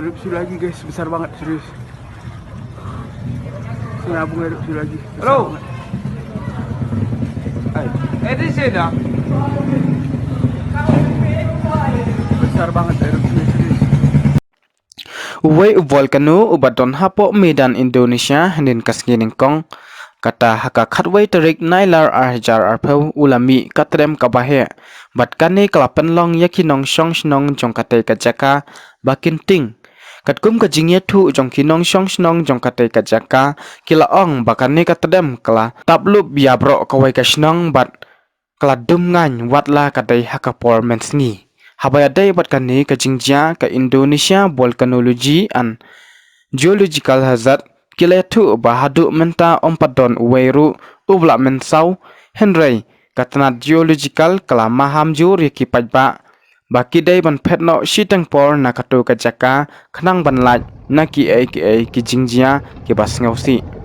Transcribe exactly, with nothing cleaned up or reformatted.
Erupsi lagi guys, besar banget serius. Sinabung erupsi lagi. Besar Hello. Banget. Hai. Eh, di sini dah. Besar banget erupsi serius. Uwei u volcano uba don hapoh madan Indonesia hynnin ka sngi nyngkong, kata ha ka khatwei tarik Nailar ar hajar arphew u la mih ka tdem kaba heh. Bad kane ka la pynlong ïa ki nongshong shnong jong katei ka jaka ba kin tieng. Katkum ka jingïathuh jong ki nongshong shnong jong katei ka jaka, ki la ong ba kane ka tdem ka la tap lup ïa baroh kawei ka shnong bad ka la dum ngaiñ wat la ka dei ha ka por mynsngi. Haba ïadei bad kane ka jingjia, ka Indonesia Volcanology and Geological Hazard ki la ïathuh ba haduh mynta ym pat don uwei ruh uba la mynsaw, hynrei ka tnat geological ka la maham jur ïa ki paidbah ba ki dei ban phet noh shiteng por na kato ka jaka khnang ban lait na kiei kiei ki jingjia kiba sngewsih.